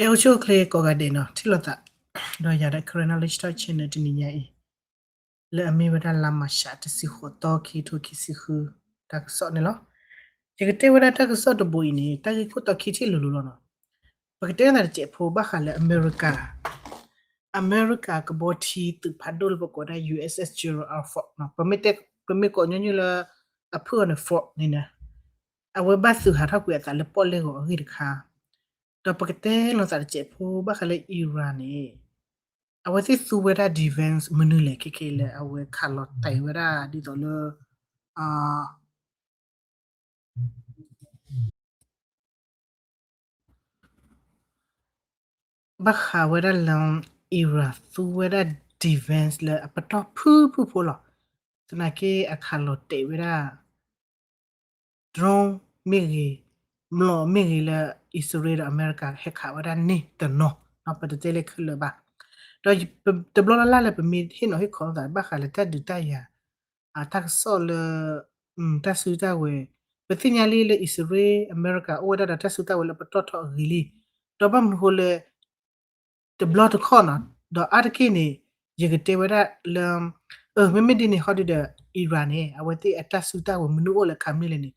ကဲ အိၣ်ဆူၣ်အိၣ်ချ့ကိးဂၤဒဲးနီၤ ထံၣ်လိာ်သး ဒီးယၤဒီး Karen Knowledge Talk Channel တနံၤညါအံၤ လၢအမ့ၢ်ဝဲဒၣ်လါမၢ်ၡး တဆံဃိးသီ ခံကထိခံဆံဃု တၢ်ကစီၣ်န့ၣ်လီၤ. ယကတဲဝဲဒၣ်တၢ်ကစီၣ်တဘိအံၤန့ၣ် တၢ်ဂ့ၢ်ခိၣ်တီခံထံၣ်လိၤလိၤလီၤနီၤ. ပကတဲသးတစဲးဖိဘၣ်ဃးလၢအမဲရကၤ အမဲရကၤကဘီထံသုးဖးဒိၣ်လၢပကိးဝဲဒၣ် USS Gerald R Ford နီၤ, ပမ့ၢ်ကိးညီနုၢ်လၢ အဖုၣ်အီၤန့ၣ် Ford န့ၣ်နီၤ, အဝဲဘၣ်သုးဟးထီၣ်ကွံာ်အသးလၢပီၣ်လဲၣ်ဂီၤအဂ့ၢ်တခါ, ဒီးပကတဲလိာ်သးတစဲးဖိဘၣ်ဃးလၢ Iran န့ၣ် အဝဲသ့ၣ်သူဝဲဒၣ် defense မနုၤလဲၣ် ခဲခဲလၢာ် အဝဲခးလီၤတဲာ်ဝဲဒၣ်ဒ်သိးလၢ ဘၣ်ဃးဝဲဒၣ်လၢ Iran သူဝဲဒၣ် defense လၢအပတီၢ်ဖုၣ်ဖုၣ်ဖိလီၤ. သနာ်က့အခးလီၤတဲာ်ဝဲဒၣ် drone မ့ၢ်ဂ့ၤ, မျိာ်မ့ၢ်ဂ့ၤလၢ အံၣ်စရ့လးဒီးအမဲရကၤ ဟဲခးဝဲဒၣ်န့ၣ်တနီၤ, ပတတဲလၢခဲလၢာ်ဘၣ်. ဒီးတဘျီလၢ်လၢ်လၢပမ့ၢ်ဟ့ၣ်နီၤဟ့ၣ်ခီလိာ်သးဘၣ်ဃးလၢတၢ်ဒုးတၢ်ယၤ တၢ်ကစီၣ်လၢ တၢ်စုတၢ်ဝဲၤ, ပသ့ၣ်ညါလံလၢအံၣ်စရ့လး အမဲရကၤ အိၣ်ဝဲဒၣ်ဒီးတၢ်စုတၢ်ဝဲၤလၢပတီၢ်ထီအဂ့ၤလံ. ဒီးဘၣ်မနုၤဃိလၢ တဘျီတခီၣ်နီၤ, ဒီးအါတက့ၢ်န့ၣ် ယကတဲဝဲဒၣ်လၢ မ့မ့ၢ်ဒ်န့ၣ် ဟီဒုဒီး Iran န့ၣ် အဝဲသ့ၣ်အတၢ်စုတၢ်ဝဲၤမနုၤအိၣ်လၢခးမနုၤလဲၣ်န့ၣ်,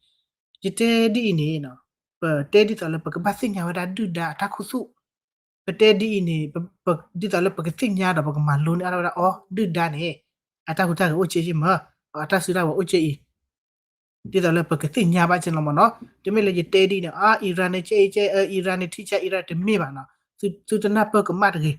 ယတဲဒ်အံၤန့ၣ် ပတဲဒ်သိးလၢပကဘၣ်သ့ၣ်ညါဝဲဒၣ်ဒုၣ်ဒါအတၢ်ခူသူၣ်, ပတဲဒ်အံၤန့ၣ် ဒ်သိးလၢပကသ့ၣ်ညါဒီးပကမၤလိန့ၢ်အါထီၣ်ဝဲဒၣ် အီၤ ဒုၣ်ဒါန့ၣ် အတၢ်ဟူးတၢ်ဂဲၤအိၣ်ကၠ့ယ့ၢ်မး, အတၢ်စုတၢ်ဝဲၤအိၣ်ကၠ့အံၤ ဒ်သိးလၢပကသ့ၣ်ညါဘၣ်က့ၤလီၤမ့ၢ်နီၤ. တမ့ၢ်လၢယတဲဒ်အံၤန့ၣ် အါ Iran န့ၣ်ကဲအံၤကဲ Iran န့ၣ်ထံဆါ Iran တမ့ၢ်ဘၣ်နီၤ, သုတနၢ်ပၢၢ်ကမၣ်တဂ့ၤ.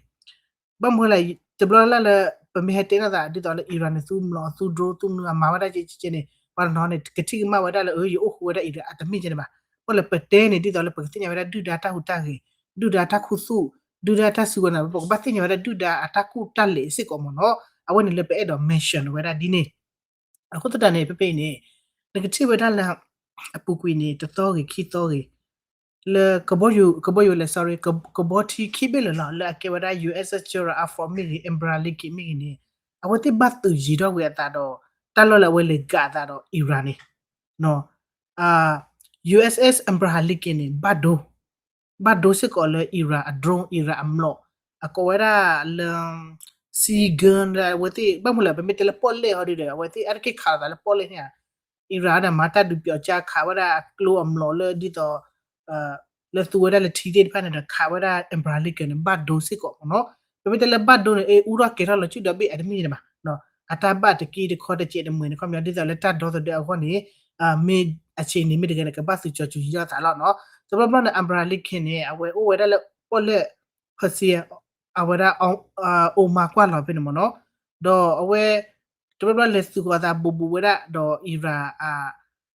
ဘၣ်မနုၤလဲၣ် တဘျီလၢ်လၢ်လၢ ပမ့ၢ်ဟဲတဲနီၢ်သး ဒ်သိးလၢ Iran န့ၣ် သူမျိာ်သူ drone သူမနုၤအမၤဝဲဒၣ်ကဲကဲန့ၣ် ပှၤတနီၤန့ၣ် ကထံၣ်ကမၣ်ဝဲဒၣ်လၢ အၢ ယအိၣ်ဃူဝဲဒၣ် Iran အတမ့ၢ်ကဲန့ၣ်ဘၣ်. မ့ၢ်လၢပတဲန့ၣ် ဒ်သိးလၢပကသ့ၣ်ညါဝဲဒၣ်ဒုၣ်ဒါတၢ်ဟူးတၢ်ဂဲၤ, ဒုၣ်ဒါတၢ်ခူသူၣ်, ဒုၣ်ဒါတၢ်စုကဝဲၤန့ၣ် ပကဘၣ်သ့ၣ်ညါဝဲဒၣ်ဒုၣ်ဒါအတၢ်ကူၣ်တၢ်လဲၤစ့ၢ်ကီးမ့ၢ်နီၤ. အဝဲန့ၣ်လၢပအဲၣ်ဒိး mention ဝဲဒၣ်ဒ်န့ၣ် အဃိသတးန့ၣ် ဖဲဖဲအံၤန့ၣ် နကထံၣ်ဝဲဒၣ်လၢ အပူၤကွံာ်န့ၣ် တသီဂ့ၤခံသီဂ့ၤ လၢ ကဘီယူၤလဲၣ် sorry ကဘီထံခံဘ့ၣ်လၢာ်လီၤ လၢအကဲဝဲဒၣ် USS Gerald R Ford မ့ၢ်ဂ့ၤ Abraham Lincoln မ့ၢ်ဂ့ၤန့ၣ် အဝဲသ့ၣ်ဘၣ်သုးယံၤထီၣ်ကွံာ်အသးဒီး တၢ်လီၢ်လၢအဝဲလဲၤကးအသးဒီး Iran န့ၣ် USS Abraham Lincoln န့ၣ် ဘၣ်ဒိ ဘၣ်ဒိစ့ၢ်ကီးလၢ Iran အ drone, Iran အမျိာ်, အကိးဝဲဒၣ်လၢ Sea Gun အဝဲသ့ၣ် ဘၣ်မနုၤလဲၣ် ပမ့ၢ်တဲလၢပီၣ်လဲၣ်ဟီဒုဒီး အဝဲသ့ၣ်အါတက့ၢ်ခးလိာ်သးလၢပီၣ်လဲၣ်န့ၣ်ဧါ, Iran န့ၣ် မၤတၢ်ဒုးပျီကါ ခးဝဲဒၣ်အကျိအမျိာ်လၢဒ်သိး လၢသူဝဲဒၣ်လၢထံသ့ၣ်တဖၣ်န့ၣ်ဒီး ခးဝဲဒၣ် Abraham Lincoln န့ၣ် ဘၣ်ဒိစ့ၢ်ကီးမ့ၢ်နီၤ. ပမ့ၢ်တဲလၢဘၣ်ဒိန့ၣ် အ့ အူထီၣ်ကဲၤထီၣ်လီၤ စုဒီဘ့ၣ် အတမ့ၢ်န့ၣ်ဘၣ်. အတၢ်ဘၣ်တက့ၢ်တခီတစဲးတမှဲၤန့ၣ် ခီပညီဒ်သိးလၢတၢ်ဒီသဒၢအဂီၢ်န့ၣ် မ့ၢ်အဆံးန့ၣ်မ့ၢ်တဂ့ၤန့ၣ် ကဘၣ်သုးကၠီၤစူၤယံၤထီၣ်သးလီၤနီၤ. တဘျီဘျီန့ၣ် Abraham Lincoln န့ၣ် အဝဲအိၣ်ဝဲဒၣ်လၢပီၣ်လဲၣ် Persia အဝဲဒၣ် Oman ကွၢ်လီၤဖဲန့ၣ်မ့ၢ်နီၤ. ဒီးအဝဲ တဘျီဘျီလဲၤသုးဃီၤအသးဘူးဘူးဝဲဒၣ်ဒီး Iran အ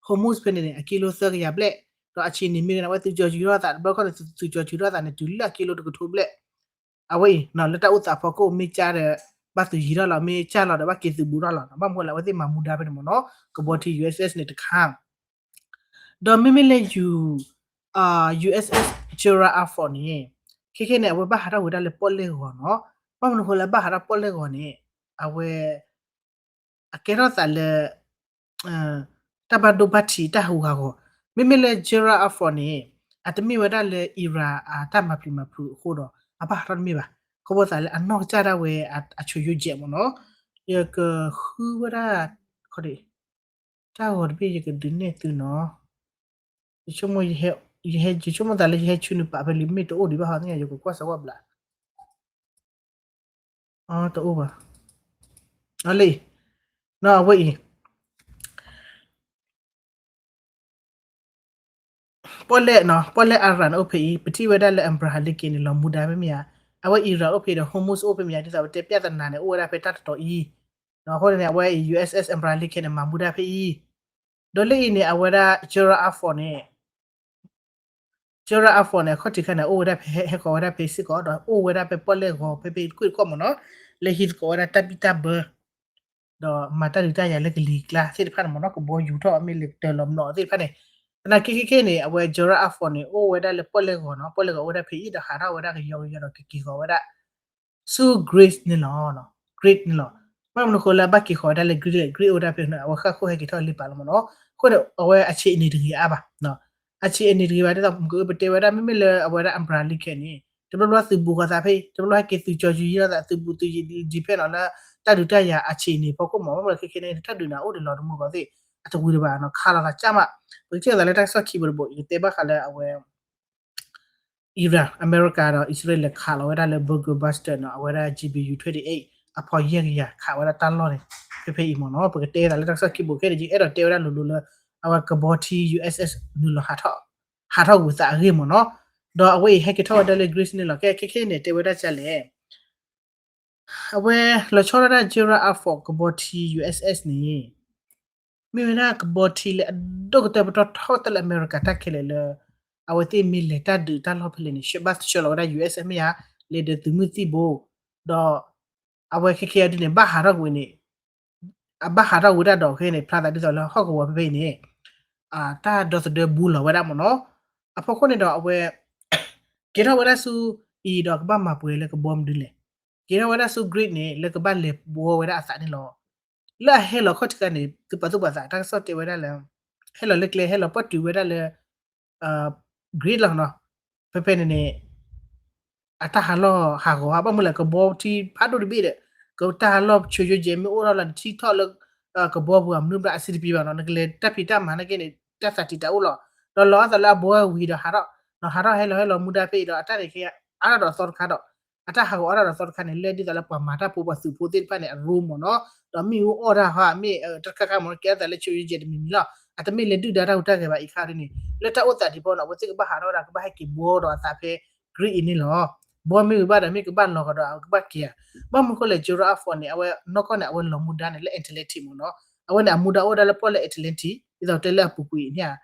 Hormuz ဖဲန့ၣ်န့ၣ် အကံလိသၢကယၤဘျဲၣ်, ဒီးအဆံးန့ၣ်မ့ၢ်ဂ့ၤန့ၣ် အဝဲသုးကၠီၤစူၤယံၤထီၣ်သး တဘျီခီန့ၣ် သုးကၠီၤစူၤထီၣ်သးန့ၣ် တုၤလၢအကံလိတကထိဘျဲၣ် အဝဲအံၤ လၢတၢ်အိၣ်သးဖီခိၣ်မ့ၢ်ကၢ်ဒီး ဘၣ်သုးယံၤထီၣ်လီၤ မ့ၢ်ကၢ်လီၤဒီးဘၣ်က့ၤသုးဘူးထီၣ်လီၤ. ဘၣ်မနုၤလဲၣ် အဝဲသ့ၣ်မၤမူဒါဖဲန့ၣ်မ့ၢ်နီၤ ကဘီထံ USS န့ၣ်တခါ ဒီးမ့မ့ၢ်လၢ ယူ USS Gerald R Ford န့ၣ် ခဲခဲန့ၣ် အဝဲဘၣ်ဟးထီၣ်ဝဲဒၣ်လၢပီၣ်လဲၣ်ဂီၤနီၤ. ဘၣ်မနုၤဃိလၢဘၣ်ဟးထီၣ်ပီၣ်လဲၣ်ဂီၤန့ၣ် အဝဲ အကဲထီၣ်သးလၢ တၢ်ဘၣ်ဒိဘၣ်ထံးတၢ်ဟူးဂၤဂီၤ, မ့မ့ၢ်လၢ Gerald R Ford န့ၣ် အတမ့ၢ်ဝဲဒၣ်လၢ Iran အတၢ်မၤပျံၤမၤဖုးအဃိဒီး အဘၣ်ဟးထီၣ်တမ့ၢ်ဘၣ်. ခီဖျိသးလၢအနီၢ်ကစၢ်ဒၣ်ဝဲ အဆိယိကဲးမ့ၢ်နီၤ. ယကဃုဝဲဒၣ် ခီဒံး တၢ်ဂီၤတဘ့ၣ်ယကဒုးနဲၣ်သုနီၤ. ယဆိကမိၣ် ယဟဲ ယဆိကမိၣ်သးလၢယဟဲဆူနုာ်ပာ်ဖဲလံာ်မ့ၢ်တအိၣ်ဒံးဘၣ် ဟီသ့ၣ်ညါ ယကကွၢ်စၢၤဝဲဘျး အတအိၣ်ဘၣ်. အလံ, နီၤ အဝဲအံၤ ပီၣ်လဲၣ်နီၤ ပီၣ်လဲၣ် Iran အိၣ်ဖဲအံၤ ပထံၣ်ဝဲဒၣ်လၢ Abraham Lincoln န့ၣ် လီၤမူဒါဖဲမ့ၢ်ဧါ, အဝဲ Iran အိၣ်ဖဲဒီး Hormuz အိၣ်ဖဲမ့ၢ်ဧါ, ဒ်သိးပတဲ ပြဿနာ န့ၣ် အိၣ်ဝဲဒၣ်ဖဲတၢ်တတီၤအံၤ, အဃိန့ၣ် အဝဲ USS Abraham Lincoln န့ၣ် မၤမူဒါဖဲအံၤ, ဒီးလၢအံၤန့ၣ် အဝဲဒၣ် Gerald R Ford န့ၣ် Gerald R Ford န့ၣ် အခီၣ်ထံးခါန့ၣ် အိၣ်ဝဲဒၣ်ဖဲ ဟဲဃီၤဝဲဒၣ်ဖဲစ့ၢ်ကီး ဒီးအိၣ်ဝဲဒၣ်ဖဲပီၣ်လဲၣ်ဂီၤဖဲဖဲကွ့ၢ်တခီမ့ၢ်နီၤ, လၢဟံးသကိးဝဲဒၣ်တၢ်ဘံၣ်တၢ်ဘၢ ဒီးမၤတၢ်ဒုးတၢ်ယၤလၢကလံၤကျါသ့ၣ်တဖၣ်န့ၣ်မ့ၢ်နီၤ, ကဘီယူၤထီၣ်မ့ၢ်လဲၤတၢၤလီၤမနီၤသ့ၣ်တဖၣ်န့ၣ်, သနာ်က့ခဲခဲန့ၣ် အဝဲ Gerald R Ford န့ၣ် အိၣ်ဝဲဒၣ်လၢပီၣ်လဲၣ်ဂီၤနီၤ, ပီၣ်လဲၣ်ဂီၤအိၣ်ဝဲဒၣ်ဖဲအံၤ ဒီးဟးထီၣ်ဝဲဒၣ်ကယီကယီဒီးကက့ၤဃီၤဝဲဒၣ် ဆူ Greece န့ၣ်လီၤ, Greece န့ၣ်လီၤ. ဘၣ်မနုၤဃိလၢအဘၣ်က့ၤဃီၤဝဲဒၣ်လၢ Greece လဲၣ်, Greece အိၣ်ဝဲဒၣ်ဖဲန့ၣ် အဝဲဃၣ်ခိၣ်ဟဲက့ၤထီၣ်လံပာ်လီၤမ့ၢ်နီၤ, အဃိန့ၣ် အဝဲအဆံးအနံၤတဂ့ၤအါဘၣ်, အဆံးအနံၤတဂ့ၤဘၣ် ဒ်သိးမ့ၢ်ကပတဲဝဲဒၣ် မ့မ့ၢ်လၢအဝဲဒၣ် Abraham Lincoln န့ၣ် တဘျီဘျီသုးဘူးဃီၤသးဖဲအံၤ တဘျီဘျီဟဲက့ၤသုးကၠီၤယူၤယံၤလီၤသး သုးဘူးသုးယံၤ depend လီၤလၢ တၢ်ဒုးတၢ်ယၤအဆံးန့ၣ် ဖီခိၣ်မး ဘၣ်မနုၤလဲၣ်ခဲခဲန့ၣ် တၢ်ဒုးန့ၣ်အိၣ်ဒီးလီၤတမူကီၢ်သ့ၣ် အတဝံၤတဘၣ်နီၤ ခးလီၤသးကၢ်မး ပကထံၣ်လိာ်သးလၢတၢ်ကစီၣ်ခံဘိတဘိ ယကတဲဘၣ်ဃးလၢအဝဲ Iran အမဲရကၤဒီးအံၣ်စရ့လးခးလီၤဝဲဒၣ်လၢ Bakhmut ဘၣ်စတၢၣ်နီၤ အဝဲဒၣ် G B U twenty eight အဖီယဲၢ်ကယၤ ခးဝဲဒၣ်တၢ်လီၢ်န့ၣ် ဖဲဖဲအံၤမ့ၢ်နီၤ ပကတဲသးလၢတၢ်ကစီၣ်ခံဘိခဲအံၤ ယအဲၣ်ဒိးတဲဝဲဒၣ်လိၤလိၤလၢ အဝဲကဘီထံ U S S နုာ်လီၤ ဟးထီၣ်ကွံာ်သးအဂ့ၢ်မ့ၢ်နီၤ ဒီးအဝဲအံၤဟဲက့ၤထီၣ်ဝဲဒၣ်လၢ Greece န့ၣ်လီၤ ခဲခဲခဲန့ၣ် တဲဝဲဒၣ်ကလဲၣ် အဝဲလီၤဆီဒၣ်တၢ် Gerald R four ကဘီထံ U S S န့ၣ် မ့ၢ်ဝဲဒၣ်ကဘီထံလၢအဒိၣ်ကတၢၢ်ပတီၢ်ထီၣ်ကတၢၢ်လၢအမဲရကၤတၢ်ခဲလၢာ်လၢ အဝဲသ့ၣ်မ့ၢ်လဲၤတၢ်ဒုးတၢ်လီၢ်ဖဲလဲၣ်န့ၣ် ရှဲဘၣ်ဆှၢလီၤဝဲဒၣ် U S S မ့ၢ်ဧါ လဲၤဒီးသုးမုၢ်သံၣ်ဘိ ဒီး အဝဲခဲခဲအံၤဒ်န့ၣ် ဘၣ်ဟးထီၣ်ကွံာ်န့ၣ် အဘၣ်ဟးထီၣ်ဝဲဒၣ်ဒီးခဲန့ၣ် ဖျါသးဒ်သိးလၢဟီၣ်ကဝီၤဖဲဖဲအံၤန့ၣ် တၢ်ဒီသဒၢဘူးလီၤဝဲဒၣ်မ့ၢ်နီၤ အဖီခိၣ်န့ၣ်ဒီးအဝဲ ကဲထီၣ်ဝဲဒၣ်ဆူအံၤဒီးကဘၣ်မၤပှဲၤလၢကဘီမနုၤလဲၣ် ကဲထီၣ်ဝဲဒၣ်ဆူ Greece န့ၣ် လၢကဘၣ်လဲၤဘှီဝဲဒၣ်အသးန့ၣ်လီၤ လၢအဟဲလီၤခီၣ်ထံးခါန့ၣ် သုပာ်သူၣ်ပာ်သးတၢ်ကစီၣ်တဲဝဲဒၣ်လၢ ဟဲလီၤလၢကျဲ ဟဲလီၤပှၢ်တုၤဝဲဒၣ်လၢ Greece လီၤနီၤ ဖဲဖဲန့ၣ်န့ၣ် အတၢ်ဟးလီၢ်ဟးဂီၤ ဘၣ်မနုၤလဲၣ် ကဘီထံဖးဒိၣ်တဘ့ၣ်ဒီး ကတၢ်ဟးလီၢ်ဆူယိယဲမ့ၢ်အိၣ်ထီၣ်လၢနထံၣ်ထီၣ်လၢ ကဘီပူၤအမနုၤဘၣ်အဆံတပံၤဘၣ်နီၤ နကလဲၤတၢ်ဖံးတၢ်မၤနာ်က့န့ၣ် တၢ်သးတံာ်တာ်အိၣ်လီၤ ဒီးလီၤအသးလၢအဘှီဝံၤဒီးဟးထီၣ် ဟးထီၣ်ဟဲလီၤဟဲလီၤမူဒါဖဲအံၤဒီး အတၢ်န့ၣ်ကဲအါထီၣ်ဒီးအသီတခါဒီး အတၢ်ဟးဂီၤအါထီၣ်ဒီးအသီတခါန့ၣ် လၢဒ်သိးလၢပှၤမၤတၢ်ဖိပှၤသုးဖိသ့ၣ်တဖၣ်န့ၣ် အရူမ့ၢ်နီၤ ဒီးမ့ၣ်အူအီၣ်တၢ်ဟီ မ့ၢ်တခါခါမ့ၢ်နီၤ ကဲအသးလၢဆူယိယဲတမံၤမံၤလီၤ အတမ့ၢ်လၢဒုၣ်ဒါတၢ်ဟူးတၢ်ဂဲၤဘၣ်အံၤခါဒ်န့ၣ် လၢတၢ်အိၣ်သးဒံးဖီနီၤ အဝဲသ့ၣ်ကဘၣ်ဟးထီၣ်ဝဲဒၣ် ကဘၣ်ဟဲက့ၤဘှီဒီးအသးဖဲ Greece အံၤန့ၣ်လီၤ ဘှီမ့ၢ်ဂ့ၤဘၣ်ဒီးမ့ၢ်ကဘၣ်လီၤကဒီးကဘၣ်က့ၤဧါ ဘၣ်မနုၤဃိလဲၣ် Gerald R four န့ၣ် အဝဲနီၢ်ကီၢ်န့ၣ် အဝဲလီၤမူဒါန့ၣ်လၢ Atlantic မ့ၢ်နီၤ အဝဲန့ၣ်အမူဒါအိၣ်ဒၣ်လၢပီၣ်လဲၣ် Atlantic ဒ်သိးတဲလၢအပူၤကွံာ်န့ၣ်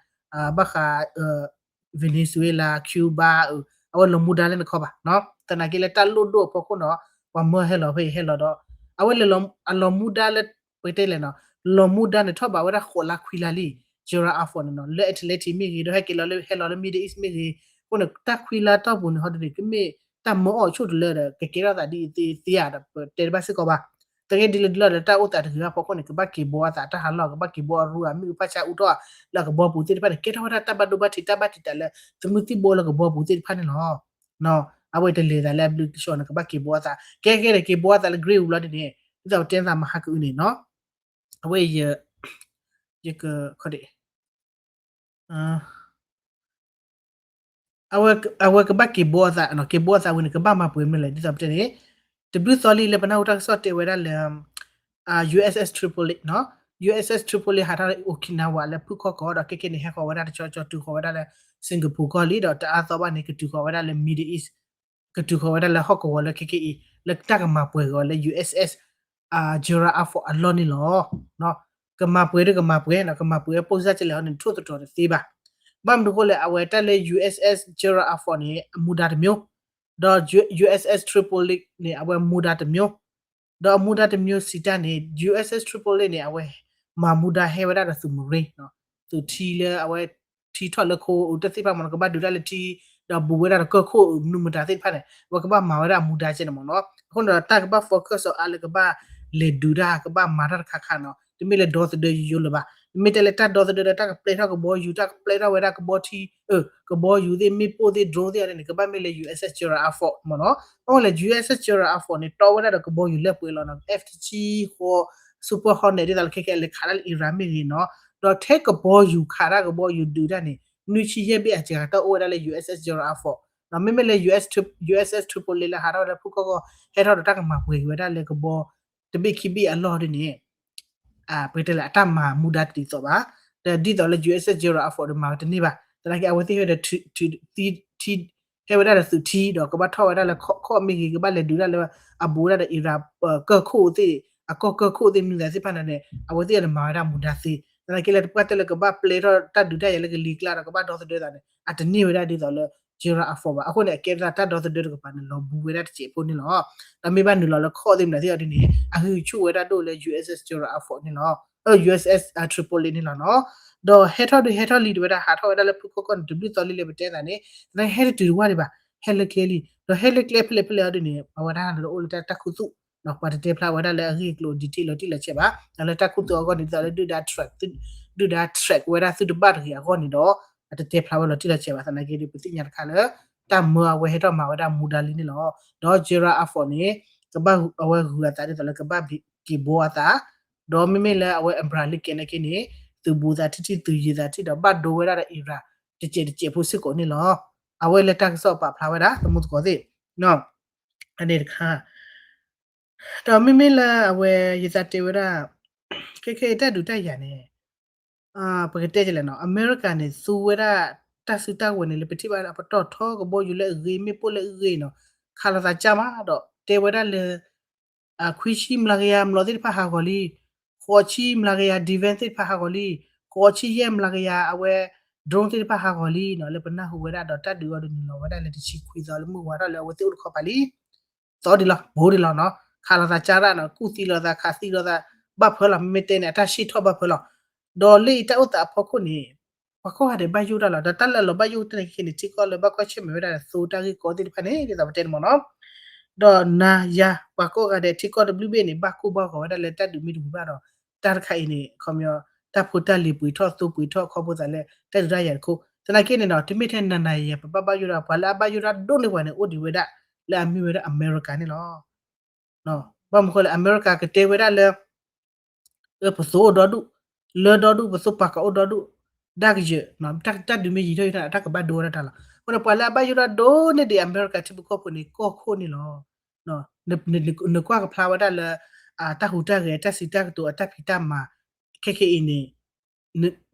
ဘၣ်ဃး Venezuela Cuba အဝဲလီၤမူဒါလၢနခီဘၣ် သနာ်က့လၢတၢ်လိၣ်ဒိၣ်အဖီခိၣ်နီၤ ပှၤမၢဟဲလီၤဖဲအံၤဟဲလီၤဒီး အဝဲလဲၤအလီၤမူဒါလၢ ပကတဲလဲၣ်နီၤ လီၤမူဒါန့ၣ်ထီၣ်ဘးဝဲဒၣ်ဃိးလါခွံလါလံ Gerald R four န့ၣ်နီၤ လၢ Atlantic မ့ၢ်ဂ့ၤ ဒီးဟဲက့ၤလီၤလၢဟဲလီၤလၢ Middle East မ့ၢ်ဂ့ၤ အဃိန့ၣ် တၢ်ခွံလါတီၢ်ပူၤန့ၣ် ဟီဒ်န့ၣ် ကမ့ၢ်တၢ်မၢအီၣ်ဆိၣ်တလၢဒီး ကကဲထီၣ်သးဒ်အံၤသ့ဧါဒီး ပတဲတဘၣ်စ့ၢ်ကီးဘၣ် သနာ်က့ဒ်လဲၣ်ဒ်လဲၣ်ဒီး တၢ်အိၣ်သးတဂ့ၤဘၣ်ဖီခိၣ်န့ၣ် ကဘၣ်က့ၤဘှီအသး တၢ်ဟးလီၢ် ကဘၣ်က့ၤဘှီအရူအမ့ၣ်အူဖၣ်ဆါအူထီၣ် လၢအကဘီပူၤသ့ၣ်တဖၣ်န့ၣ် ကဲထီၣ်ဝဲဒၣ်တၢ်ဘၣ်ဒိဘၣ်ထံး တၢ်ဘၣ်တံာ်တာ်လၢ သုးမုၢ်သံၣ်ဘိလၢကဘီပူၤသ့ၣ်တဖၣ်န့ၣ်လီၤ. အဝဲတလဲၤသးလၢအဘျုးကဆှီန့ၣ် ကဘၣ်က့ၤဘှီအသး ကဲကဲဒီးက့ၤဘှီအသးလၢ Greece အူလီၤဒ်န့ၣ် ဒ်သိးပတဲသးမဟါကအုန့ၣ်နီၤ အဝဲ ယက အဝဲကဘၣ်က့ၤဘှီအသး က့ၤဘှီအသးဝံၤန့ၣ် ကဘၣ်မၤပှဲၤမနုၤလဲၣ် ဒ်သိးပတဲန့ၣ် တဘျုးသီလံလၢပနၢ်ဟူတၢ်ကစီၣ်တဲဝဲဒၣ်လၢ USS Tripoli နီၤ USS Tripoli ဟးထီၣ်လၢ Okinawa လၢဖုၣ်ခီၣ်ကီၢ်ဒီး ခဲကဲန့ၣ် ဟဲဃီၤဝဲဒၣ်တဆီဆီတုၤဃီၤဝဲဒၣ်လၢ Singapore ကီၢ်လံ ဒီးတအါသီဘၣ်န့ၣ် ကတုၤဃီၤဝဲဒၣ်လၢ Middle East ကတုၤဃီၤဝဲဒၣ်လၢဟီၣ်ကဝီၤလၢခဲကဲအံၤ လၢတၢ်ကမၤပှဲၤက့ၤအီၤလၢ USS Gerald R four အလီၢ်န့ၣ်လီၤ. ကမၤပှဲၤဒ်ကမၤပှဲၤနီၤ ကမၤပှဲၤ ပုံစံ ကလဲၣ်ဟီန့ၣ် ထိၣ်သတြီၤတသ့ဘၣ်. ဘၣ်မနုၤအဃိလဲၣ် အဝဲတၢ်လၢ USS Gerald R four န့ၣ် အမူဒါတမျိုး ဒီး USS Tripoli န့ၣ် အဝဲမူဒါတမျိုး ဒီးအမူဒါတမျိုး စံးတၢ်န့ၣ် USS Tripoli န့ၣ် အဝဲမၤမူဒါဟဲဝဲဒၣ်ဒီးသုး Marine သုးထံလၢအဝဲ ထံထီၣ်လၢခိအူတၢ်သ့ၣ်တဖၣ်မ့ၢ်နီၤ ကဘၣ်ဒုးတၢ်လၢထံ ဒီးဘူးဝဲဒၣ်ဒီးကၢၢ်ခိၣ်မနုၤမတၤသ့ၣ်တဖၣ်န့ၣ် အဝဲကဘၣ်မၤဝဲဒၣ်အမူဒါကဲန့ၣ်မ့ၢ်နီၤ. အဃိန့ၣ်ဒီးတၢ်ကဘၣ် focus အီၤအါလၢကဘၣ်လဲၤဒုးတၢ် ကဘၣ်မၤတၢ်တခါခါနီၤ တမ့ၢ်လၢဒီသဒၢယိယိလၢၤဘၣ်. တမ့ၢ်တဲလၢတၢ်ဒီသဒၢဒီးတၢ်ကပျဲထီၣ်ကဘီယူၤ တၢ်ကပျဲထီၣ်ဝဲဒၣ်ကဘီထံ ကဘီယူၤသ့ၣ် မ့ၣ်ပိၢ်သ့ၣ် drone သ့ၣ်အီၤန့ၣ် ကဘၣ်မ့ၢ်လၢ USS Gerald R four မ့ၢ်နီၤ. အဃိန့ၣ် USS Gerald R four န့ၣ် တီဝဲဒၣ်ဒီးကဘီယူၤလၢပှဲၤလီၤနီၤ F တဆံဃိး Super Hornet ဒ်သိးလၢခဲကဲလဲၤခးတၢ်လၢ Iran မ့ၢ်ဂ့ၤနီၤ ဒီးထဲကဘီယူၤခးတၢ်ကဘီယူၤဒုးတၢ်န့ၣ် နွံဆံယဲၢ်ဘ့ၣ်အစှၤကတၢၢ်အိၣ်ဝဲဒၣ်လၢ USS Gerald R four မ့မ့ၢ်လၢ USS Tripoli လၢဟးထီၣ်ဝဲဒၣ်ဖုၣ်ခီၣ်ကီၢ် ဟဲထီၣ်ဒီးတၢ်ကမၤပှဲၤက့ၤဝဲဒၣ်လၢကဘီ တဘ့ၣ်ခံဘ့ၣ်အလီၢ်ဒ်န့ၣ် ပတဲလၢအတၢ်မၤမူဒါတဒ်သိးဘၣ်. ဒီးဒ်သိးလၢ USS Gerald R four ဒီးမၤဝဲတန့ၢ်ဘၣ်. သနာ်က့အဝဲသ့ၣ်ဟဲဒီး ထံ ဟဲဝဲဒၣ်ဒီးသုးထံဒီးကဘၣ်ထီၣ်ဝဲဒၣ်လၢခီၣ်မ့ၢ်ဂ့ၤ ကဘၣ်လဲၤဒုးဒၣ်လၢ အဘူးဝဲဒၣ်ဒီး Iran ကၢၢ်ခိၣ်သ့ၣ် အကီၢ်ကၢၢ်ခိၣ်သ့ၣ်မနုၤသ့ၣ်တဖၣ်န့ၣ် အဝဲသ့ၣ်ဒီးမၤဝဲဒၣ်မူဒါသ့. သနာ်က့လၢတပှၢ်တၢၢ်လၢကဘၣ်ပျဲထီၣ်တၢ်ဒုးတၢ်ယၤလၢကလံၤကျါဒီးကဘၣ်ဒီသဒၢသးန့ၣ် အတန့ၢ်ဝဲဒၣ်ဒ်သိးလၢ Gerald R four ဘၣ်. အဃိန့ၣ် အကဲဝဲဒၣ်တၢ်ဒီသဒၢတကပၤန့ၣ် လီၤဘူးဝဲဒၣ်တစဲးဖိန့ၣ်လီၤ. ဒီးမ့ၢ်ဘၣ်နုာ်လီၤလၢခီၣ်သ့ၣ်မနုၤသ့ၣ်အီၤဒ်န့ၣ် အဂံၢ်ဆူၣ်ဝဲဒၣ်ဒိၣ်လၢ USS Gerald R four န့ၣ်လီၤ. USS Tripoli န့ၣ်လီၤနီၤ. ဒီးဟဲထီၣ်ဒုးဟဲထီၣ်လံတဝဲဒၣ် ဟးထီၣ်ဝဲဒၣ်လၢဖုၣ်ခီၣ်ကီၢ်န့ၣ် တဘျုးသီလံလၢပတဲသးန့ၣ် သနာ်က့ဟဲတတုၤတဝၢ်ဒံးဘၣ် ဟဲလၢကျဲလံ. ဒီးဟဲလၢကျဲဖဲလဲၣ်ဖဲလဲၣ်အီၤဒ်န့ၣ် အဝဲဒၣ်လၢအိၣ်လၢတၢ်ခူသူၣ် ပှၤတတဲဖျါဝဲဒၣ်လၢအဂ့ၢ်အကျိၤ detail လီၤတံၢ်လီၤဆဲးဘၣ်. ဒီးလၢတၢ်ခူသူၣ်အဂီၢ်န့ၣ် ဒ်သိးလၢဒုၣ်ဒါ track ဒုၣ်ဒါ track ဝဲဒၣ်သုတဘၣ်တဂ့ၤအဂီၢ်န့ၣ်ဒီး အတတဲဖျါဝဲလီၤတံၢ်လီၤဆဲးဘၣ်. သနာ်က့ဒီး ပသ့ၣ်ညါတခါလၢ တၢ်မၢအဝဲဟဲထီၣ်မၤဝဲဒၣ်မူဒါလံန့ၣ်လီၤ. ဒီး Gerald Ford န့ၣ် ကဘၣ်အဝဲဂုၤအသးဒ်သိးလၢကဘၣ်က့ၤဘှီအသး, ဒီးမ့မ့ၢ်လၢအဝဲ Abraham Lincoln နာ်က့န့ၣ် သုးဘူးသးထံၣ်ထံၣ် သုးယံၤသးထံၣ်ဒီး ဘၣ်ဒိဝဲဒၣ်ဒီး Iran တစဲးတစဲးဖိစ့ၢ်ကီးန့ၣ်လီၤ. အဝဲလၢတၢ်ကစီၣ်ပာ်ဖျါဝဲဒၣ် သမူသကိးသ့ၣ် အန့ၣ်တခါ ဒီးမ့မ့ၢ်လၢအဝဲ ယသးတဲဝဲဒၣ် ခဲခဲအံၤတၢ်ဒုးတၢ်ယၤန့ၣ် ပကတဲကလဲၣ်နီၤ အမဲရကၤန့ၣ် သူဝဲဒၣ်တၢ်စုတၢ်ဝဲၤန့ၣ် လၢပထံၣ်ဘၣ်အပတီၢ်ထီကဘီယူၤလၢအဂ့ၤ မ့ၣ်ပိၢ်လၢအဂ့ၤနီၤ ခးလိာ်သးကၢ်မးဒီး တဲဝဲဒၣ်လၢ ခွံဆံမျးကယၤမျိာ်သ့ၣ်တဖၣ်ဟးဂီၤလံ, ဃိးဆံမျးကယၤ defense သ့ၣ်တဖၣ်ဟးဂီၤလံ, ဃိးဆံယဲၢ်မျးကယၤအဝဲ drone သ့ၣ်တဖၣ်ဟးဂီၤလံနီၤ လၢပနၢ်ဟူဝဲဒၣ်ဒီးတၢ်ဒုးအီၤဒုးနုာ်လီၤဝဲဒၣ်လၢတဆံခွံသီလၢမုၢ်ဝါထီၣ်လၢအဝဲသ့ၣ်အိၣ်တခီပၤလံ သီဒံးလီၤ ဘူးဒံးလီၤနီၤ ခးလိာ်သးကၢ်ဒၣ်နီၤ ကူၣ်သံလိာ်သး ခးသံလိာ်သး ဘၣ်ဖၢလီၤ မ့မ့ၢ်တဲန့ၣ် အတၢ်ဆံၣ်ထီၣ်ဘၣ်ဖၢလီၤ ဒီးလၢအံၤတၢ်အိၣ်သးအဖီခိၣ်န့ၣ် ပှၤကိးဂၤဒဲးဘၣ်ယိၣ်တၢ်လီၤ ဒီးတၢ်လၢအလီၤဘၣ်ယိၣ်တၢ်န့ၣ်ခဲခဲန့ၣ် ထံကီၢ်လၢဘၣ်ကွၢ်ဆၢၣ်မဲာ်ဝဲဒၣ်ဒီးသိတၢ်ဂ့ၢ်ကီသ့ၣ်တဖၣ်န့ၣ် ဒ်သိးပတဲန့ၣ်မ့ၢ်နီၤ ဒီးနၤယၤ ပှၤကိးဂၤဒဲးထံကီၢ်တဘျုးဘ့ၣ်န့ၣ် ဘၣ်ကိၢ်ဘၣ်ဂီၤဝဲဒၣ်လၢတၢ်ဒုးမ့ၢ်တဝံၤဘၣ်ဒီး တၢ်တခါအံၤန့ၣ် ခီပညီ တၢ်ဖိတၢ်လံၤပှ့ၤထီၣ်သိပှ့ၤထီၣ်ခီဖျိသးလၢ တၢ်ဒုးတၢ်ယၤတခိၣ် သနာ်က့န့ၣ်နီၤ တမ့ၢ်ထဲနၤနၤယၤယၤ ပဘၣ်ဘၣ်ယိၣ်ဒၣ် ပှၤလၢအဘၣ်ယိၣ်ဒၣ်ဒိၣ်န့ၢ်ပှၤန့ၣ် အိၣ်ဒံးဝဲဒၣ် လၢအမ့ၢ်ဝဲဒၣ်အမဲရကၤန့ၣ်လီၤ ဘၣ်မနုၤဃိလဲၣ် အမဲရကၤကတဲဝဲဒၣ်လၢ ပသိအိၣ်ဒီဒူၣ်, လၢဒီဒူၣ် ပသိပာ်ကၤအိၣ်ဒီဒူၣ်, ဒၣ်ကယၢၤ, တၢ်ဒုးမ့ၢ်ယံၤထီၣ်ယံၤထီၣ် တၢ်ကဘၣ်ဒိဝဲဒၣ်တၢ်လီၤ. အဃိန့ၣ် ပှၤလၢအဘၣ်ယိၣ်ဒၣ်ဒိၣ်န့ၢ်ဒံးအမဲရကၤထံဖိကီၢ်ဖိန့ၣ် ကီၢ်ခိၣ်န့ၣ်လီၤ. နကွၢ်ကဖျါဝဲဒၣ်လၢ တၢ်ဟူးတၢ်ဂဲၤ တၢ်စံးတၢ်ကတိၤ အတၢ်ဖံးတၢ်မၤ ခဲခဲအံၤန့ၣ်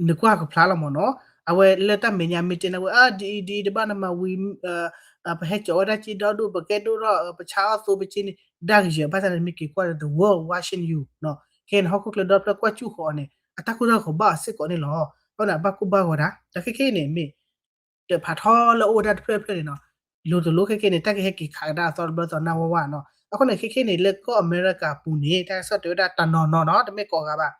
နကွၢ်ကဖျါလီၤမ့ၢ်နီၤ. အဝဲလၢတၢ်မဲာ်ညါမ့ၢ်တဲန့ၣ်ဝဲ အဒ်အံၤဒ်အံၤ တဘၣ်နမၤဝံၤ ပဟဲကၠီၤဝဲဒၣ်က့ဒီဒူၣ် ပကဲဒိၣ်ထီၣ် ပဆါအီၣ်သိပက့န့ၣ် ဒၣ်ကယၢၤ ဘၣ်ဆၣ်န့ၣ်မ့ၢ်က့ၤကွၢ်လၢ the world watching you ခဲအံၤန့ၣ် ဟီၣ်ခိၣ်ချၢဒီဖျၢၣ်ကွၢ်စူၣ်ဃီၤအီၤန့ၣ် အတၢ်ကိၢ်တၢ်ဂီၤဘၣ်အီၤစ့ၢ်ကီးန့ၣ်လီၤ. အဃိန့ၣ် အဘၣ်ကိၢ်ဘၣ်ဂီၤတၢ် ဒီးခဲခဲအံၤန့ၣ်မ့ၢ် တၢးဖးထီလၢအအိၣ်ဝဲဒၣ်တဖျၢၣ်တဖျၢၣ်န့ၣ်နီၤ လိၤတလိၤခဲခဲန့ၣ် တၢ်ကဟဲက့ၤခးကဒါအသီတဘျီသီနၢ်ဝါဝါနီၤ. အဃိန့ၣ် ခဲခဲန့ၣ် လၢကီၢ်အမဲရကၤပူၤန့ၣ် တၢ်ကစီၣ်တဲဝဲဒၣ်တနီၤနီၤနီၤ တမ့ၢ်ကိးဂၤဘၣ်.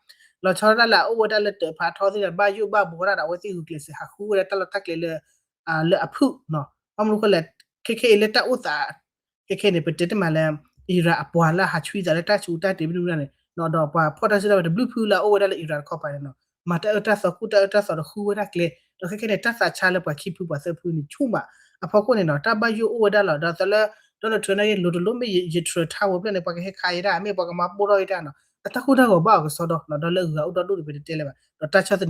လီၤဆီဒၣ်တၢ်လၢအအိၣ်ဝဲဒၣ်လၢတၢးဖးထီသ့ၣ်ဒီး ဘၣ်ယိၣ်ဘၣ်ဘှီတၢ်ဒီး အဝဲသ့ၣ်ဂုာ်ကျဲးစၢးဟးဃုဝဲဒၣ်တၢ်လီၢ်တၢ်ကျဲလၢ လၢအဖုၣ်နီၤ. ဘၣ်မနုၤဃိလဲၣ် ခဲခဲအံၤလၢတၢ်အိၣ်သး ခဲခဲန့ၣ် ပတဲတမံၤလၢ Iran အပှၤလၢအဟးဆှံသးလၢတၢ်ဆူးတၢ်တ့ၤမနုၤမနုၤန့ၣ်နီၤ ဒီးပှၤဖီၣ်တၢ်စုတၢ်ဝဲၤတဘျုးဖုလၢအအိၣ်ဝဲဒၣ်လၢ Iran တခီပၤန့ၣ်နီၤ မၤတၢ်အၢတၢ်သီ ကူၣ်တၢ်အၢတၢ်သီဒီးဃုဝဲဒၣ်ကျဲ ဒီးခဲခဲန့ၣ် တၢ်သးဆါလၢပှၤခံဖုပှၤသၢဖုန့ၣ် ဆူၣ်မး အဖီခိၣ်န့ၣ်နီၤ တၢ်ဘၣ်ယိၣ်အိၣ်ဝဲဒၣ်လီၤ. ဒီးသးလၢ Donald Trump န့ၣ် လိၤတလိၤမ့ၢ်ယ Trump Tower ဖျၢၣ်န့ၣ် ပှၤကဟဲခးယဲဒၣ် မ့ၢ်ပှၤကမၤပိၢ်ထီၣ်ယဲဒၣ်နီၤ အတၢ်ကိၢ်တၢ်ဂီၤဘၣ်အီၤကစီဒီနီၤ ဒီးလၢအဂၤအိၣ်ဒီဒူၣ်န့ၣ် ပတတဲလၢၤဘၣ် ဒီးတၢ်ဆီၣ်သနံးဟဲဝဲဒၣ်လၢက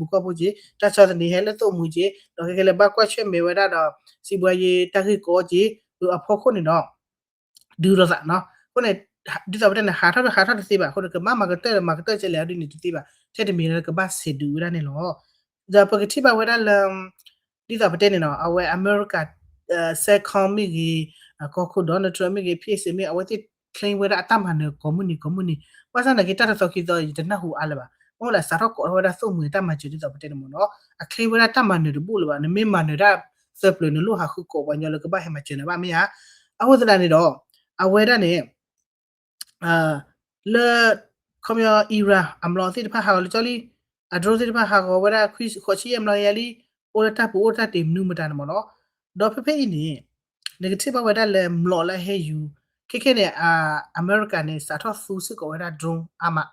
စၢ်ထံဖိကီၢ်ဖိက့ၤ တၢ်ဆီၣ်သနံးဟဲလၢသိၣ်မှံၤက့ၤ ဒီးခဲခဲလၢဘၣ်ကွၢ်ဆၢၣ်မဲာ်ဝဲဒၣ်ဒီး စံးဘှါယဲတၢ်ဂ့ၢ်ကီက့ၤ အဖီခိၣ်န့ၣ်ဒီး ဒုးလိာ်သးနီၤ. အဃိန့ၣ် ဒ်သိးပတဲန့ၣ် ဟးထီၣ်ဟးထီၣ်တသ့ဘၣ် အဃိန့ၣ် ကမၤမၤကတၢၢ်မၤကတၢၢ်ကဲလဲၣ်ဒ်န့ၣ်တသ့ဘၣ် ထဲတမံၤလၢကဘၣ်ဆဲးဒုးဝဲဒၣ်န့ၣ်လီၤ. ဒီးပကထံၣ်ဘၣ်ဝဲဒၣ်လၢ ဒ်သိးပတဲန့ၣ်နီၤ အဝဲအမဲရကၤ CENTCOM မ့ၢ်ဂ့ၤ ကီၢ်ခိၣ် Donald Trump မ့ၢ်ဂ့ၤ ဖံးစ့ၣ်မ့ၢ် အဝဲသ့ၣ် claim ဝဲဒၣ်အတၢ်မၤနၢၤကိးမုၢ်နံၤကိးမုၢ်နံၤ ဘၣ်ဆၣ်နာ်က့ တၢ်တသီခံသီ ယတနၢ်ဟူအါလၢၤဘၣ် မ့ၢ်လၢ စးထီၣ်ကိးထီၣ်ဝဲဒၣ်သိၣ်မှံၤတၢ်မၤစၢၤဒ်သိးပတဲန့ၣ်မ့ၢ်နီၤ အ claim ဝဲဒၣ်တၢ်မၤနၢၤတဘူၣ်လၢၤဘၣ် နမ့ၢ်မၤနၢၤတၢ်သၢပျၢၤ နလိၣ်ဟးဃုကိးပှၤကညီလၢကဘၣ်ဟဲမၤစၢၤနၤဘၣ်မ့ၢ်ဧါ. အဃိသတးန့ၣ်ဒီး အဝဲဒၣ်န့ၣ် လၢ ခီပညီ Iran အမျိာ်သ့ၣ်တဖၣ်ဟးဂီၤလၢကၠီလံ, အ drone သ့ၣ်တဖၣ်ဟးဂီၤဝဲဒၣ် ဃိးဆံယဲၢ်မျိာ်ကယၤလံ, အိၣ်လၢတၢ်ပူၤအိၣ်တၢ်တ့ၤမနုၤမတၤန့ၣ်မ့ၢ်နီၤ. ဒီးဖဲဖဲအံၤန့ၣ် နကထံၣ်ဘၣ်ဝဲဒၣ်လၢမျိာ်လၢအဟဲယူၤ, ခဲခဲန့ၣ် အမဲရကၤန့ၣ် စးထီၣ်သူစ့ၢ်ကီးဝဲဒၣ် drone အါမး,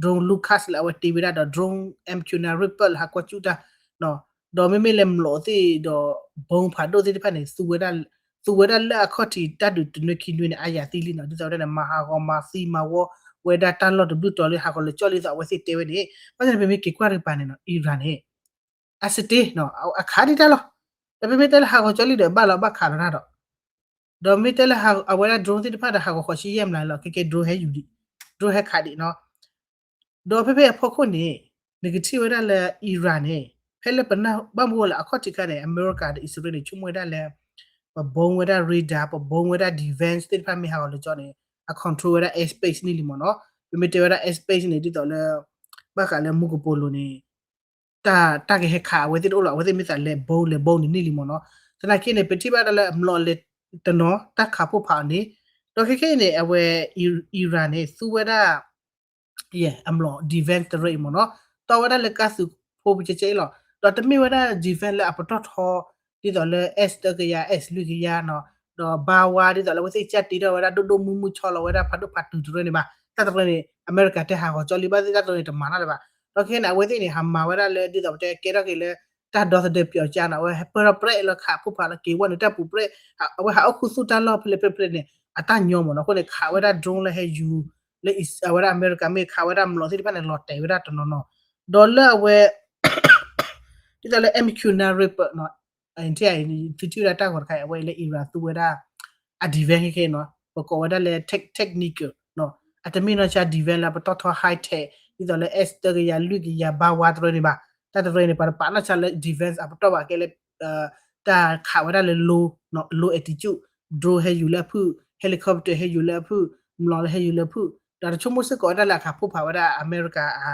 drone Lucas လၢအဝဲတ့ဝဲဒၣ်ဒီး drone M Q nine Reaper လၢဟးကွၢ်စူၣ်တၢ် ဒီးမ့မ့ၢ်လၢမျိာ်သ့ၣ်ဒီး bomb ဖးဒိၣ်သ့ၣ်တဖၣ်န့ၣ် သူဝဲဒၣ်လၢအခီၣ်ထံးတၢ်ဒုးတနွံခံနွံန့ၣ် အါယၤသံလံနီၤ. ဒ်သိးဝဲဒၣ်န့ၣ် မၤဟးဂီၤမၤသံမၤဝီဝဲဒၣ်တၢ်လီၢ်တဘျုးတီၤလၢဟးဂီၤလၢကၠီလံ ဒ်သိးအဝဲသ့ၣ်တဲဝဲန့ၣ်, ဘၣ်ဆၣ်န့ၣ် ပမ့ၢ်က့ၤကွၢ်တကပၤန့ၣ်နီၤ Iran န့ၣ် အစတ့နီၤ အခးဒံးတၢ်လီၤ. ဒီးမ့မ့ၢ်တဲလၢဟးဂီၤကၠီလံဒီး ဘၣ်လီၤဘၣ်ခးလီၤတၢ်ဒီး ဒီးမ့ၢ်တဲလၢအဝဲဒၣ် drone သ့ၣ်တဖၣ်ဒီး ဟးဂီၤဃိးဆံယဲၢ်မျးလီၤ ခဲကဲ drone ဟဲယူၤဒံး, drone ဟဲခးဒံးနီၤ. ဒီးဖဲဖဲအဖီခိၣ်န့ၣ် နကထံၣ်ဝဲဒၣ်လၢ Iran န့ၣ် ဖဲလၢပနၢ်ဘၣ်မူလၢအခီၣ်ထံးခါန့ၣ် အမဲရကၤဒီးအံၣ်စရ့လးန့ၣ် ဆိကမိၣ်ဝဲဒၣ်လၢ ပ bomb ဝဲဒၣ် radar ပ bomb ဝဲဒၣ် defense သ့ၣ်တဖၣ်မ့ၢ်ဟးဂီၤလၢကၠီန့ၣ် အ control ဝဲဒၣ် airspace န့ၣ်လံမ့ၢ်နီၤ. ပမ့ၢ်တဲဝဲဒၣ် airspace န့ၣ် ဒ်သိးလၢ ဘၣ်ဃးလၢမူကပိာ်လိၤန့ၣ် တၢ် တၢ်ကဟဲခးအဝဲသ့ၣ်တအိၣ်လီၤ. အဝဲသ့ၣ်မ့ၢ်သးလဲၤ bomb လဲၤ bomb န့ၣ်န့ၢ်လံမ့ၢ်နီၤ. သနာ်က့န့ၣ် ပထံၣ်ဘၣ်ဒၣ်လၢအမျိာ်လဲၤတနီၤ တၢ်ခးဖှိၣ်ဖးအီၤန့ၣ် ဒီးခဲခဲအံၤန့ၣ် အဝဲ Iran န့ၣ် သူဝဲဒၣ် အမျိာ် defense turret အံၤမ့ၢ်နီၤ တီဝဲဒၣ်လၢကါသုးဖိပကဲကဲအံၤလီၤ. ဒီးတမ့ၢ်ဝဲဒၣ် defense လၢအပတီၢ်ထီ ဒ်သိးလၢ S သၢကယၤ S လွံၢ်ကယၤနီၤ ဒီးဘါဝါ ဒ်သိးလၢအဝဲသ့ၣ်ကၢ်တ့ထီၣ်ဝဲဒၣ် ဒိၣ်ဒိၣ်မုၢ်မုၢ်ဆီလီၤဝဲဒၣ်ဖးဒိၣ်ဖးတုၤတရၢန့ၣ်ဘၣ်. တၢ်တရၢန့ၣ် အမဲရကၤတဲဟးဂီၤကၠီလံဘၣ်သ့ၣ် တၢ်တရၢန့ၣ်တမၤတၢ်လၢၤဘၣ်. ဒီးခဲန့ၣ် အဝဲသ့ၣ်န့ၣ် ဟးမၤဝဲဒၣ်လၢ ဒ်သိးပတဲကဲထီၣ်က့ၤလၢ တၢ်ဒီသဒၢပျီကါနီၤ အဝဲဟဲပၢၢ်ထီၣ်ပြဲးလၢခးဖိဖးလီၤက့ၤဝဲန့ၣ် တၢ်ပူၤပြဲး အဝဲဟးအိၣ်ခူသူၣ်တၢ်လီၢ်ဖဲလဲၣ်ဖဲလဲၣ်ဖဲလဲၣ်န့ၣ် အတၢ်ညီမ့ၢ်နီၤ အဃိန့ၣ် ခးဝဲဒၣ် drone လၢဟဲယူၤ လၢ အဝဲဒၣ်အမဲရကၤမ့ၢ်ခးဝဲဒၣ်မျိာ်သ့ၣ်တဖၣ်န့ၣ် လီၤတဲာ်ဝဲဒၣ်တနီၤနီၤ ဒီးလၢအဝဲ ဒ်သိးလၢ MQ nine Reaper နီၤ သုထံၣ်အံၤ သုထံၣ်ဝဲဒၣ်တၢ်ဂီၤတခါအံၤ အဝဲအံၤလၢ Iran သူဝဲဒၣ် အ defense ခဲခဲနီၤ ပကိးဝဲဒၣ်လၢ tech technical နီၤ အတမ့ၢ်နီၢ်ဆါ defense လၢပတီၢ်ထီ high tech ဒ်သိးလၢ S သၢကယၤ လွံၢ်ကယၤ ဘၣ်ဝါတရၢန့ၣ်ဘၣ် တၢ်တရၢန့ၣ် ပှၤတပာ်နီၢ်ဆါလၢ defense အပတီၢ်ဘၣ်ကဲလၢ တၢ်ခးဝဲဒၣ်လၢ low နီၤ low altitude drone ဟဲယူၤလၢအဖုၣ် helicopter ဟဲယူၤလၢအဖုၣ် မျိာ်လၢဟဲယူၤလၢအဖုၣ် ဒီးတဆိကမိၣ်စ့ၢ်ကီးဝဲဒၣ်လၢအခးဖိဖးဝဲဒၣ်အမဲရကၤ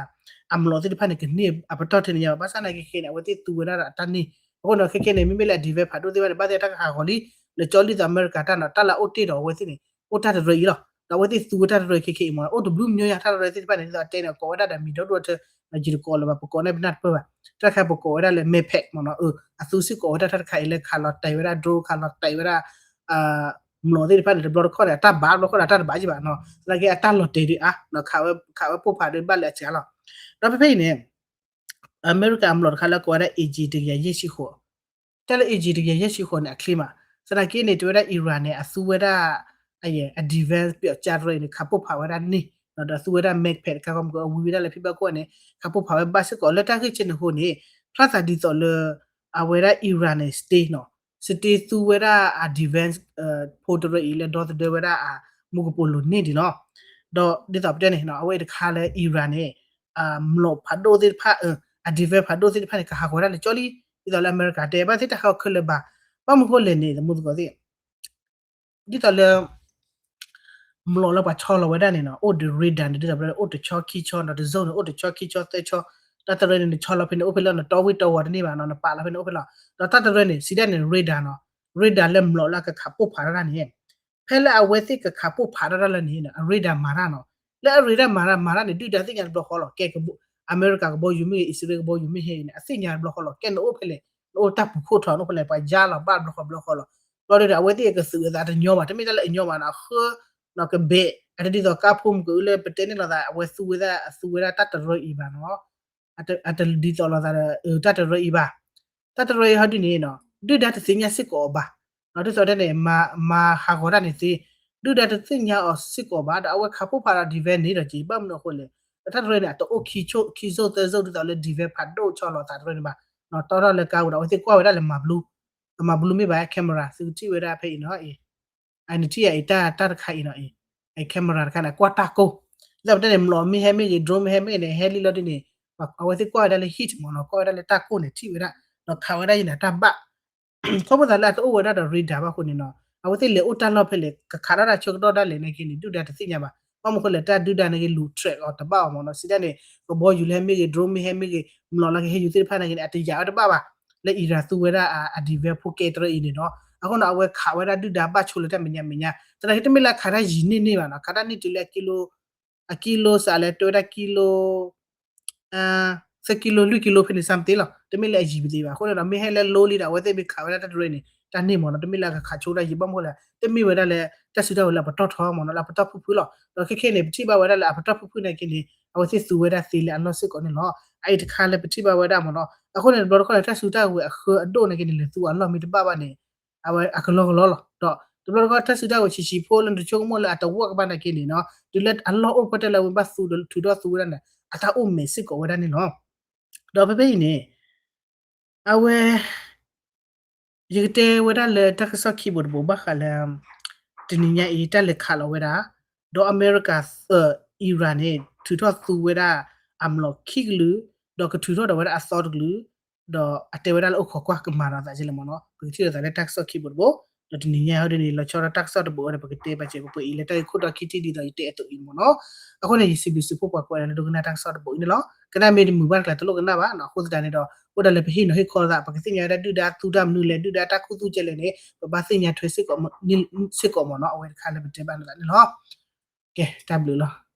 အမျိာ်သ့ၣ်တဖၣ်န့ၣ် ကန့ၢ်အပတီၢ်ထဲန့ၣ်ညါဘၣ် ဘၣ်ဆၣ်နာ်က့ခဲန့ၣ် အဝဲသ့ၣ်သူဝဲဒၣ်ဒီးအတၢ်န့ၢ် အဃိန့ၣ်ခဲခဲန့ၣ် မ့မ့ၢ်လၢအ defense ဖးဒိၣ်သ့ၣ်တဖၣ်န့ၣ် ဘၣ်သ့ၣ်တၢ်ကဟးဂီၤလံ လၢကၠီလံသးအမဲရကၤတၢ်နီၤ တၢ်လၢအအိၣ်တ့ၢ်ဒီးအဝဲသ့ၣ်န့ၣ် အိၣ်တၢ်တရၢအံၤလီၤ ဒီးအဝဲသ့ၣ်သူဝဲတၢ်တရၢခဲခဲအံၤမ့ၢ် အိၣ်တဘျုးမံၤညါ တၢ်တရၢသ့ၣ်တဖၣ်န့ၣ် ဒ်သိးအတဲန့ၣ် ကိးဝဲဒၣ်ဒီးမံၤဒီဒိၣ်ထၢ ယတကိးလၢၤဘၣ် ပကိးန့ၣ်ပနၢ်တပၢၢ်ဘၣ် တၢ်တခါပကိးဝဲဒၣ်လၢ Mavic မ့ၢ်နီၤ အသူစ့ၢ်ကီးဝဲဒၣ်တၢ်တခါအံၤလၢခးလီၤတဲာ်ဝဲဒၣ် drone ခးလီၤတဲာ်ဝဲဒၣ် မျိာ်သ့ၣ်တဖၣ်န့ၣ် တဘျီတခီၣ်န့ၣ် အတၢ်ဘၣ်တဘျီတခီၣ်န့ၣ် အတၢ်တဘၣ်က့ဘၣ်နီၤ သနာ်က့အတၢ်လီၤတဲာ်ဒံးအါ ခးဝဲဖိဖးဒံးဘၣ်လၢအစှၤလီၤ ဒီးဖဲဖဲအံၤန့ၣ် အမဲရကၤအမျိာ်တခါလၢကိးဝဲဒၣ် AJ တကယၤယဲၢ်ဆံဃိး တၢ်လၢ AJ တကယၤယဲၢ်ဆံဃိးန့ၣ် အချ့မး သနာ်က့န့ၣ် တဲဝဲဒၣ် Iran န့ၣ် အသူဝဲဒၣ် အ defense ပျီကါတရၢအံၤန့ၣ် ခးဖိဖးဝဲဒၣ်န့ၣ် ဒီးသူဝဲဒၣ် Mavic တခါ ခီမ့ၢ်ကဝံၤဝဲဒၣ်လၢဖံဘၣ်ခိၣ်န့ၣ် ခးဖိဖးဝဲဘၣ်စ့ၢ်ကီး လၢတၢ်ဂ့ၢ်ဆ့ၣ်န့ၣ်အဃိန့ၣ် ဖျါသးဒ်သိးလၢ အဝဲဒၣ် Iran န့ၣ် stay နီၤ stay သူဝဲဒၣ်အ defense ဖိတရၢအံၤလၢဒီသဒၢဝဲဒၣ်အမူကပိာ်လိၤန့ၢ်ဒံးလီၤ ဒီးဒ်သိးပတဲန့ၣ် အဝဲအံၤတခါလၢ Iran န့ၣ် မျိာ်ဖးဒိၣ်သ့ၣ်တဖၣ် အ defense ဖးဒိၣ်သ့ၣ်တဖၣ်န့ၣ် ကဟးဂီၤဒၣ်လၢကၠီလံ ဒ်သိးလၢအမဲရကၤတဲ ဘၣ်သ့ၣ်တၢ်ဟးဂီၤခဲလၢာ်ဘၣ် ဘၣ်မနုၤဃိလဲၣ်န့ၣ် သမူသကိးသ့ၣ် ဒ်သိးလၢ မျိာ်လၢပှၤဆီလီၤဝဲဒၣ်န့ၣ်နီၤ အိၣ်ဒီး radar န့ၣ် ဒ်သိးပတဲ အိၣ်တဆီခံဆီ ဒီးတစိၢ်န့ၣ် အိၣ်တဆီခံဆီသၢဆီ တၢ်တရၢန့ၣ် နဆီလီၤဖဲန့ၣ် အိၣ်ဖဲလၢနတီဝ့ၢ်တီဝီၤတန့ၢ်ဘၣ်နီၤ နပာ်လီၤဖဲန့ၣ် အိၣ်ဖဲလီၤ ဒီးတၢ်တရၢန့ၣ် စံးဒၣ်န့ၣ် radar နီၤ radar လၢမျိာ်လၢအကခးပိၢ်ဖးတၢ်န့ၣ် ဖဲလၢအဝဲသ့ၣ်ကခးပိၢ်ဖးတၢ်လၢန့ၣ် အ radar မၤတၢ်နီၤ လၢအ radar မၤတၢ်မၤတၢ်န့ၣ် ဒုၣ်ဒါသ့ၣ်ညါတဘျီဃီလီၤ ကဲ အမဲရကၤကဘီယူၤမ့ၢ်ဂ့ၤ အံၣ်စရ့လးကဘီယူၤမ့ၢ်ဂ့ၤန့ၣ် အသ့ၣ်ညါတဘျီဃီလီၤ ကဲနအိၣ်ဖဲလဲၣ် နအိၣ်တၢ်ပူၤခိၣ်ထီၣ် နအိၣ်ဖဲလဲၣ် ပှၤယါလီၤဘၣ်တဘျီဃီဘျီဃီလီၤ ဘျီဒီး အဝဲသ့ၣ်အကသုးအသးတညီဘၣ် တမ့ၢ်တၢ်လၢအညီဘၣ်နီၤ အဃၢ နီၤကဘဲး အတဒ်သိးကါဖိမုၢ်ကအုလၢပတဲန့ၣ်လိာ်သး အဝဲသူဝဲဒၣ် အသူဝဲဒၣ်တၢ်တရၢအံၤဘၣ်နီၤ အတဒ်သိးလိာ်သးဒီး တၢ်တရၢအံၤဘၣ် တၢ်တရၢအံၤဟီဒ်န့ၣ်နီၤ ဒုၣ်ဒါတသ့ၣ်ညါစ့ၢ်ကီးအီၤဘၣ် ဒ်သိးတဲန့ၣ် မၤဟးဂီၤတၢ်န့ၣ်သ့ ဒုၣ်ဒါတသ့ၣ်ညါအီၤစ့ၢ်ကီးဘၣ် ဒီးအဝဲခးဖိဖးဒီး defense န့ၣ်ဒီးက့ ဘၣ်မနုၤအဃိလဲၣ် ဒီးတၢ်တရၢန့ၣ် အတအိၣ်ခံစိၢ်သၢစိၢ် ဒ်သိးလၢ defense ဖးဒိၣ်ဆီလီၤသးတရၢန့ၣ်ဘၣ် တီထီၣ်လၢကါဝံၤဒီး အဝဲသ့ၣ်ကွၢ်ဝဲဒၣ်လၢမၤဘျူး မၤဘျူးမ့ၢ်ဘၣ် camera သုကထံၣ်ဝဲဒၣ်ဖဲအံၤနီၤ အနထံၣ်အံၤ တၢ်တခါအံၤနီၤအံၤ အ camera တခါန့ၣ် ကွၢ်တၢ်ကိၢ် ဒ်သိးပတဲန့ၣ် မျိာ်မ့ၢ်ဟဲမ့ၢ်ဂ့ၤ drone မ့ၢ်ဟဲမ့ၢ်ဂ့ၤန့ၣ် ဟဲလံလီၤဒ်န့ၣ် အဝဲသ့ၣ်ကွၢ်ဝဲဒၣ်လၢ heat မ့ၢ်နီၤ ကွၢ်ဝဲဒၣ်လၢတၢ်ကိၢ်န့ၣ် ထံၣ်ဝဲဒၣ် ဒီးခးဝဲဒၣ်ယံၤန့ၣ် တၢ်ဘၣ် ခီဖျိသးလၢအတအိၣ်ဝဲဒၣ်ဒီး radar ဘၣ်အဃိန့ၣ်နီၤ အဝဲသ့ၣ်လဲၤအိၣ်တၢ်လီၢ်ဖဲလဲၣ် ကခးဒၣ်တၢ်ဆၢကတီၢ်ဒၣ်လဲာ်နာ်က့န့ၣ် ဒုၣ်ဒါတသ့ၣ်ညါဘၣ် ဘၣ်မနုၤအဃိလဲၣ် တၢ်ဒုၣ်ဒါနာ်က့ လူၤ track အီၤတဘၣ်အီၤမ့ၢ်နီၤ စံးဒၣ်န့ၣ် ကဘီယူၤလၢဟဲမ့ၢ်ဂ့ၤ drone မ့ၢ်ဟဲမ့ၢ်ဂ့ၤ မျိာ်လၢကဟဲယူၤသ့ၣ်တဖၣ်နာ်က့န့ၣ် အတယာ်ဝဲတဘၣ်ဘၣ် လၢ Iran သူဝဲဒၣ်အ defense ဖိကဲတရၢအံၤန့ၣ်နီၤ အဃိန့ၣ် အဝဲခးဝဲဒၣ်ဒုၣ်ဒါဘၣ်ဆိလၢတၢ်မဲာ်ညါမဲာ်ညါ သနာ်က့တမ့ၢ်လၢအခးတၢ်ယံၤန့ၢ်န့ၢ်ဘၣ်နီၤ ခးတၢ်န့ၢ်တုၤလၢအကံလိ အကံလိစးလဲၣ် တဲဝဲဒၣ်ကံလိ သၢကံလိ လွံၢ်ကံလိဖဲန့ၣ် something လီၤ တမ့ၢ်လၢအယံၤပသ့ဘၣ် အဃိန့ၣ်ဒီး မ့ၢ်ဟဲလၢ low လံဒီး အဝဲသ့ၣ်မ့ၢ်ခးဝဲဒၣ်တၢ်တရၢန့ၣ် တၢ်န့ၢ်မ့ၢ်နီၤ တမ့ၢ်လၢအကခးဆိဒၣ်ယံၤ ဘၣ်မနုၤအဃိလဲၣ် တမ့ၢ်ဝဲဒၣ်လၢ တၢ်စုတၢ်ဝဲၤလၢအပတီၢ်ထီမ့ၢ်နီၤ လၢအပတီၢ်ဖုၣ်ဖုၣ်လီၤ ဒီးခဲခဲန့ၣ် ပထံၣ်ဘၣ်ဝဲဒၣ်လၢအပတီၢ်ဖုၣ်ဖုၣ်နာ်က့န့ၣ် အဝဲသ့ၣ်သူဝဲဒၣ်သ့လၢအလီၢ်စ့ၢ်ကီးန့ၣ်လီၤ အအံၤတခါလၢပထံၣ်ဘၣ်ဝဲဒၣ်မ့ၢ်နီၤ အဃိန့ၣ် တဘျီတခီၣ်န့ၣ် တၢ်စုတၢ်ဝဲၤအဃၢအဒိၣ်နာ်က့န့ၣ် လဲၤသူအလီၢ်မ့ၢ်တဘၣ်ဘၣ်န့ၣ် အဝဲအကလီကလီလီၤ ဒီးတဘျီတခီၣ် တၢ်စုတၢ်ဝဲၤဆံးဆံးဖိလၢနတဆိကမိၣ်လၢအတဝီကဘၣ်နာ်က့န့ၣ်နီၤ တုၤလၢအလီၢ်အိၣ်ပှဲၤတဲလၢအဝဲဘၣ်သူဒီးထုးထီၣ်သူဝဲဒၣ်န့ၣ် အတၢ်အိၣ်မဲာ်စ့ၢ်ကီးဝဲဒၣ်န့ၣ်လီၤ ဒီးဖဲဖဲအံၤန့ၣ် အဝဲ ယကတဲဝဲဒၣ်လၢတၢ်ကစီၣ်ခံဘိတဘိဘၣ်ဃးလၢ တနံၤညါအံၤ တၢ်လဲၤခးလီၤဝဲဒၣ် ဒီးအမဲရကၤ Iran န့ၣ် ထုးထီၣ်သူဝဲဒၣ်အမျိာ်ခံကလုာ် ဒီးကထုးထီၣ်ဒီးဝဲဒၣ်အသီတကလုာ် ဒီးအတဲဝဲဒၣ်လၢအိၣ်ခိးကွၢ်ကမၤဒီးသးကလဲၣ်မ့ၢ်နီၤ ပကထံၣ်လိာ်သးလၢတၢ်ကစီၣ်ခံဘိတဘိ ဒီးတနံၤညါဟီဒ်န့ၣ် လီၤဆီဒၣ်တၢ်တၢ်ကစီၣ်တဘိဒီး ပကတဲပာ်စၢၤပှဲၤပှဲၤအံၤ လၢတၢ်ဂ့ၢ်ခိၣ်တီခံထံၣ်ဒ်သိးယတဲအသိးအံၤမ့ၢ်နီၤ အဃိန့ၣ် ယစံးဘျုးစံးဖှိၣ်ပှၤကိးဂၤဒဲးလၢဒိကနၣ်တၢ်ကစီၣ်တဘိအံၤန့ၣ်လီၤ ကနၣ်မ့ၢ်တမုာ်ဘၣ်တကျါတလိၣ်ကနၣ်ဘၣ်နီၤ အဃိသတးန့ၣ်ဒီး အိၣ်ဒၣ်လၢပဟ့ၣ်နီၤဟ့ၣ်ခီလိာ်သး ပကသ့ၣ်ညါဝဲဒၣ်ဒုၣ်ဒါသူတၢ်မနုၤလဲၣ် ဒုၣ်ဒါတၢ်ခူသူၣ်ကဲလဲၣ်န့ၣ် ပဘၣ်သ့ၣ်ညါထွဲစ့ၢ်ကီးမ့ၢ်နီၤ အဝဲတခါလၢပတဲဘၣ်နသးန့ၣ်လီၤ ကဲ တၢ်ဘျုးလီၤ